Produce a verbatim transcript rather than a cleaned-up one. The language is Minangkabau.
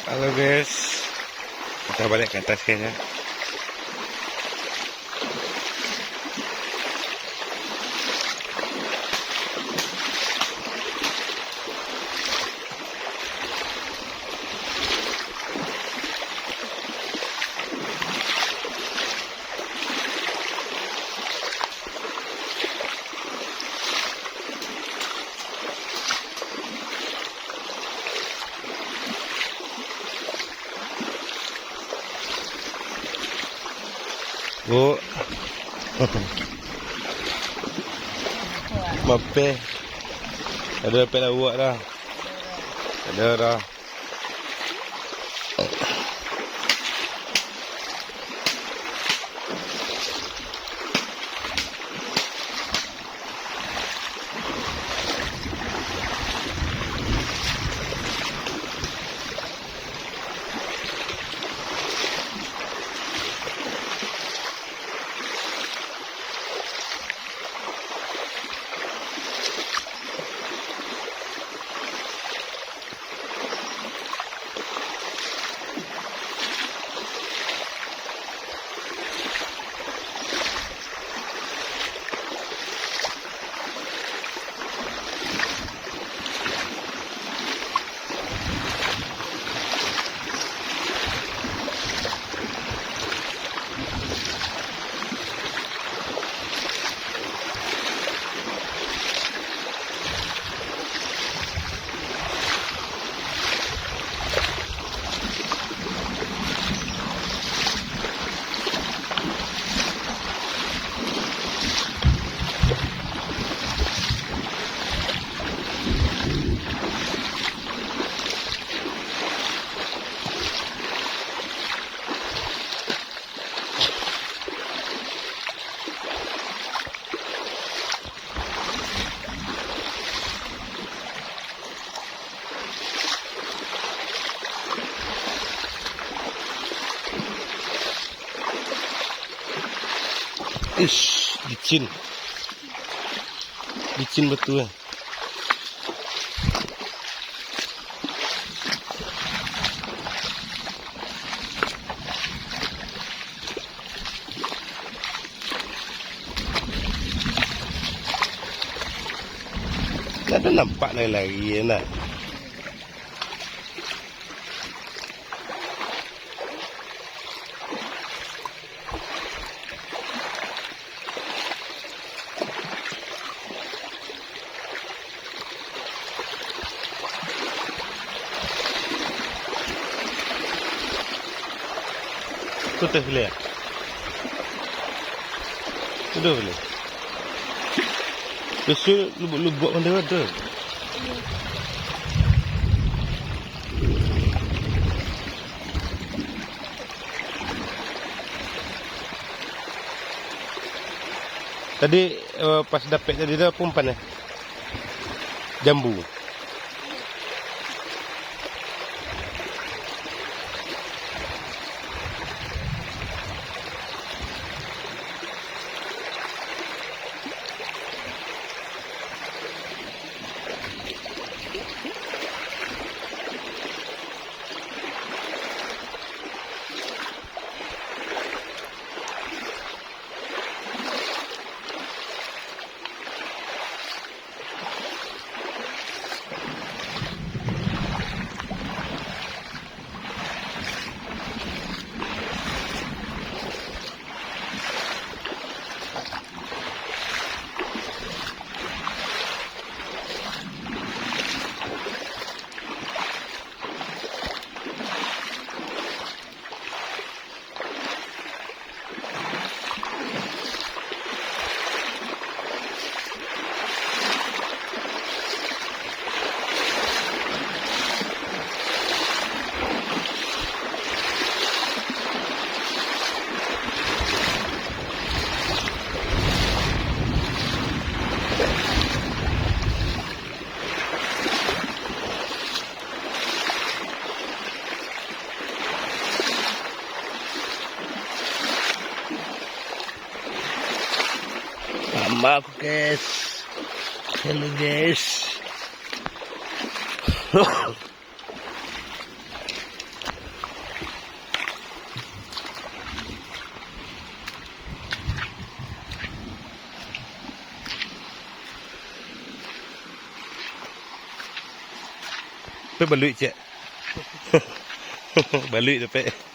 Halo guys, kita balik ke atas guys ya. Bu. Mapeh. Ada pek lawak dah. Ada dah. Ish, licin. Licin betul, eh. Ndak ado nampak lari-lari, ndak. Tu teh boleh? Tu dah boleh? Biaso lubuk-lubuk kan dia ada. Tadi, eh, pas dapek tadi tu apo umpan eh? Jambu. Maaf, guys. Hello, guys. Pe baluik, cek. Baluik dapek.